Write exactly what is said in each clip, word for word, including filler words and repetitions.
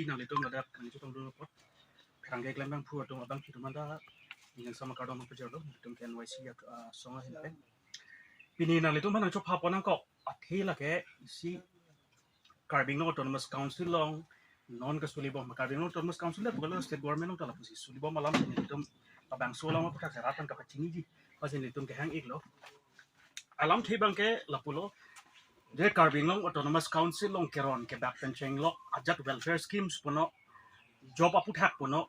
Nanglitum ladak nangchetongdun apot pherangke klembangphu atum abangphi atum anta ning sama kardom pajirlo, nanglitum ke N Y C ya, ah, song ahin pen. Pini nanglitum aphan nangchopha pon nangkok athe lake isi Karbi Anglong Autonomous Council along non kasulibom, Karbi Anglong Autonomous Council le bukan state government along ta lapusi sulibom alam si nanglitum labangso alam aphuthak serat nangkapachiniji, pasi nanglitum kehang iklo. Alamthe abangke lapulo, je Karbi Anglong Autonomous Council along keron kedak pen chenglok ajat welfare schemes puno, job aphuthak puno,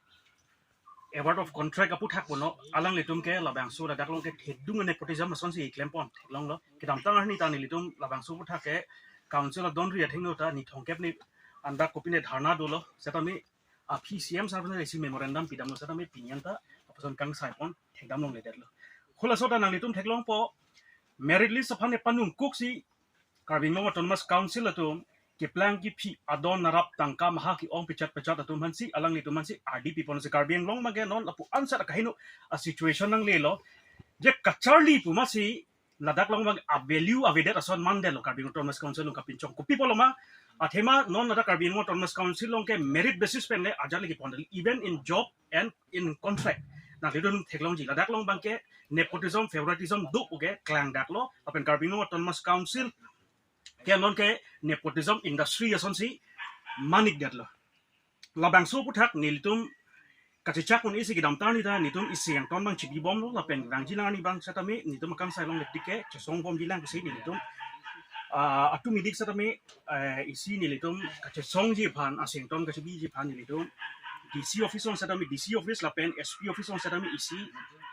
award of contract aphuthak puno, alanglitum ke labangso ladak along ke thedung nepotism asonsi klempon theklonglo. Kedamtang arni ta nelitum labangso aphuthak ke council adonri athengno ta ni thomkep ni andak kopine dharna dolo, setame aphi C M sir aphan isi memorandum pidamlo, setame pini anta lapuson kangsaipon thekdam longledetlo. Halaso ta nanglitum theklongpo, merit list aphan ne panungkuksi Karbi Anglong Autonomous Council atum keplang kephi adon narap tangka maha ke-ong pechat pechat atum aphansi alanglitum aphansi R D P ponsi Karbi Anglong abangke non lapu ansat akaheno a situation nanglelo. Je kacharli pu masi ladak along abang a value avedet ason mandetlo Karbi Anglong Autonomous Council along kapinchong. Kopi pulo ma, athema non ladak Karbi Anglong Autonomous Council along ke merit basis pen le ajat le kepon, even in job and in contract. Nanglitum theklongji ladak along abangke nepotism, favoritism do pu ke klangdaklo, lapen Karbi Anglong Autonomous Council ke non ke nepotism industry asonsi manikdetlo. Labangso aphuthak nelitum kachechak un-esi kedamtang arni ta nelitum isi angton abang chibibomlo, lapen vangji lang arni abang setame nelitum akangsai along lepdik ke chesongbomji lang si nelitum, ah, atum idik setame, eh, isi nelitum kachesongji aphan, isi angton kachebiji aphan nelitum D C office along setame D C office lapen S P office along setame isi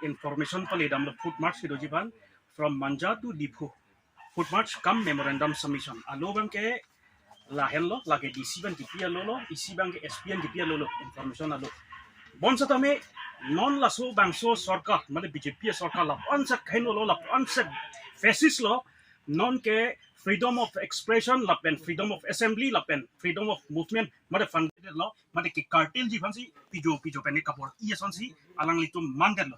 information paledamlo, foot march kedoji aphan from Manja to Diphu, foot march cum memorandum submission. Alo abangke lahenlo, lake D C abang kipi alolo, isi abangke S P abang kipi alolo, information alo. Bonsetame non laso bangso sorkar, mane B J P sorkar lapu ansat kahin lo, lapu ansat fascist lo, non ke freedom of expression lapen freedom of assembly lapen freedom of movement mane funded lo, mane ke curtailji aphansi pijo pijo pen kabor-i asonsi alanglitum mandetlo.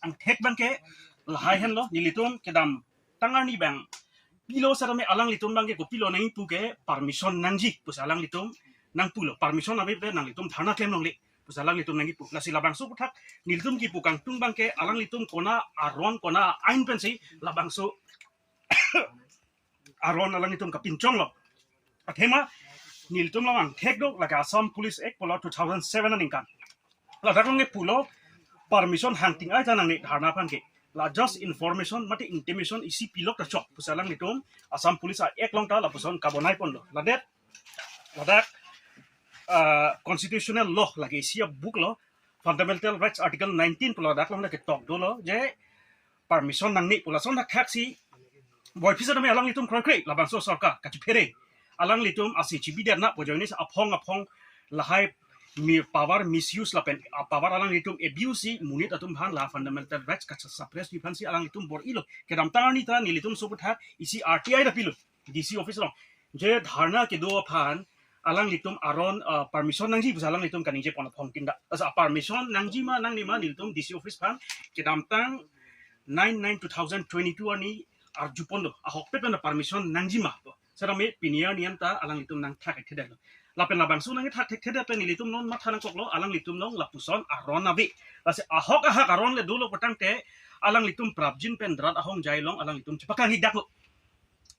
Angthek abangke lahai henlo, nelitum kedamtang arni abang pilo setame alanglitum abangke kopilo nangpu ke permission nangji pusi alanglitum nangpulo, permission ave pen nanglitum dharna klem longle pusi alanglitum nangkipu. Lasi labangso aphuthak nelitum kipu kangtung abangke alanglitum konat aron konat ain pensi labangso aron alanglitum kapinchonglo. Athema nelitum labang thekdok lake Assam Police Act pulo two thousand seven aningkan. Ladak along ke pulo permission hangting ai ta nangne dharna aphan ke. La just information mate intimation isi pilok ta chok pusi alanglitum Assam Police Act along ta lapuson kabonai ponlo. Ladak, ladak, ah, constitutional law lake isi a-book lo, Fundamental Rights Article nineteen pulo ladak along ta ketok dolo, je permission nangne pu lason thakthak si boi phisa tame alanglitum kroi kroi labangso sorkar kachiphere. Alanglitum isi chibidet na pu ajoine si aphong aphong lahai mi power misuse lapen a power alanglitum abuse si monit atum aphan la fundamental rights kachesuppress ji aphansi alanglitum bor-ilo. Kedamtang arni ta nelitum so aphuthak isi R T I ta pilo D C office along. Je dharna kedo aphan alanglitum aron, ah, permission nangji pusi alanglitum kaningje pon aphong tinda. Asa permission nangji ma nangne ma nelitum D C office aphan kedamtang nine nine two thousand twenty-two arni arjupon do. Ahokpet pen permission nangji ma. Setame pini arni anta alanglitum nangthakthedetlo. Lapen labangso nangthakthedet pen nelitum non matha nangkoklo, alanglitum along lapuson aron ave. Lasi ahok ahak aron le dolo putangte alanglitum prapjin pen rat ahongjai along alanglitum chepakangdaklo.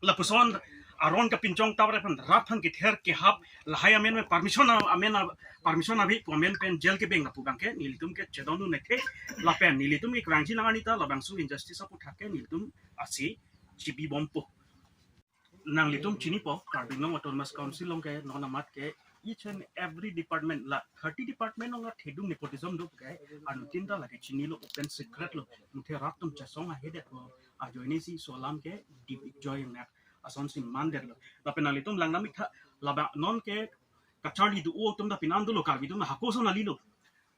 Lapuson aron kapinchong tawre aphan rat aphan kether kehap lahai amen me permission a-, amen a-, permission ave pu amen pen jail kebeng lapu abangke nelitum ke chedondun neke, lapen nelitum ik rangji lang arni ta labangso injustice aphuthak ke nelitum isi chibibompo. Nanglitum chinipo, Karbi Anglong Autonomous Council along ke non amat ke each and every department la thirty department along la thedung nepotism do ke, anuttin ta lake chinilo, open secret lo, muthe rat atum chesong ahedet lo, ajoine si so alam ke deep joy nak asonsi mandetlo. Lapen nanglitum langdam ik tha, labang non ke kacharli do-o atum ta pinan dolo, Karbi atum ta hako ason kalilo.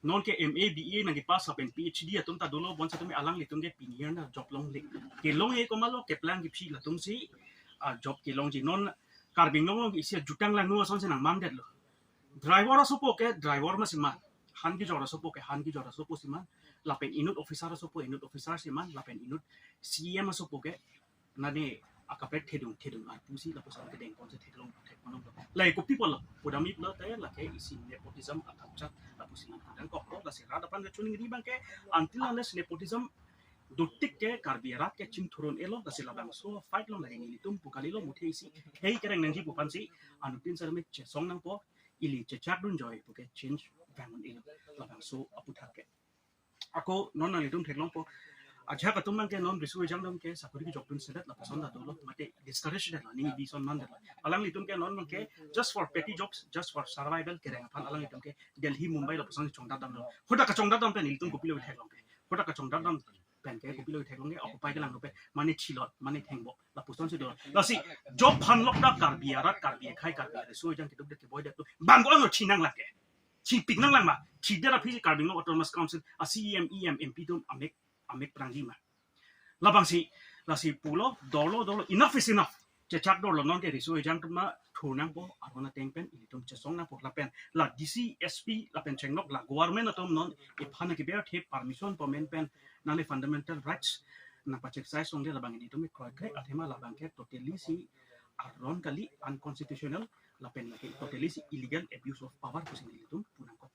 Non ke M A, B A nangkepass lapen P H D atum ta dolo, bonsetame alanglitum ke pini arni job longle. Kelong e komatlo, keplang kephi latumsi, ah, job kelongji. Non Karbi Anglong along isi ajutang langno asonsi nangmandetlo. Driver asopo ke driver masi man, han kejor asopo ke han kejor asopo si man, lapen inut officer asopo inut officer si man, lapen inut C M asopo ke nane akaprek thedung thedung arpu si lapuson kedeng ponsi theklong thek ponlong. Lahei kopi pulo, pudamji pulote lake isi nepotism athakchat lapusi nangpudamkok. Lasi rat aphan kachiningri abangke until unless nepotism dotik ke Karbi arat ke chingthur un-elo. Lasi labangso fight along lahei nelitum pu kalilo, muthe isi khei kereng nangji pu aphansi anuttin sarme chesong nangpo, ili chechakdun joi puke change vang un-elo labangso aputhak ke. Ako non nanglitum theklongpo, ajahak atum abangke non riso ejang atum ke sakori kejokdun sedet lapuson ta dolo, mate discourage detlo, ning bison mandetlo. Alanglitum ke non abangke just for petty jobs, just for survival kereng aphan alanglitum ke Delhi, Mumbai lapuson chongdat damlo. Hadak kachongdat dam pen ilitum kopilo theklong ke? Hadak kachongdat dam pen ke kopilo theklong ke? Occupy kelang pen mane chilot, mane thengbok lapusonsi do. Lasi job phanlok ta Karbi arat, Karbi akhei, Karbi riso ejang keduk det keboi det atum abang ko ano chinang lake? Chipik nanglang ma? Chidet aphi Karbi Anglong Autonomous Council a C E M, E M, M P atum amek amek prangji ma? Labangsi, lasi pulo, dolo dolo, enough is enough. Chechak dolo, non ke riso ejang atum ma thur nangpo, aron ateng pen ilitum chesong nangpo lapen la D C, S P lapen chenglok la government atum non iphan keber the permission pu amen pen nangne fundamental rights nangpa-exercise longle, labang ilitum kroikre athema labangke totally si aron kali, unconstitutional lapen lake totally si illegal abuse of power pusi nelitum pu nangkok.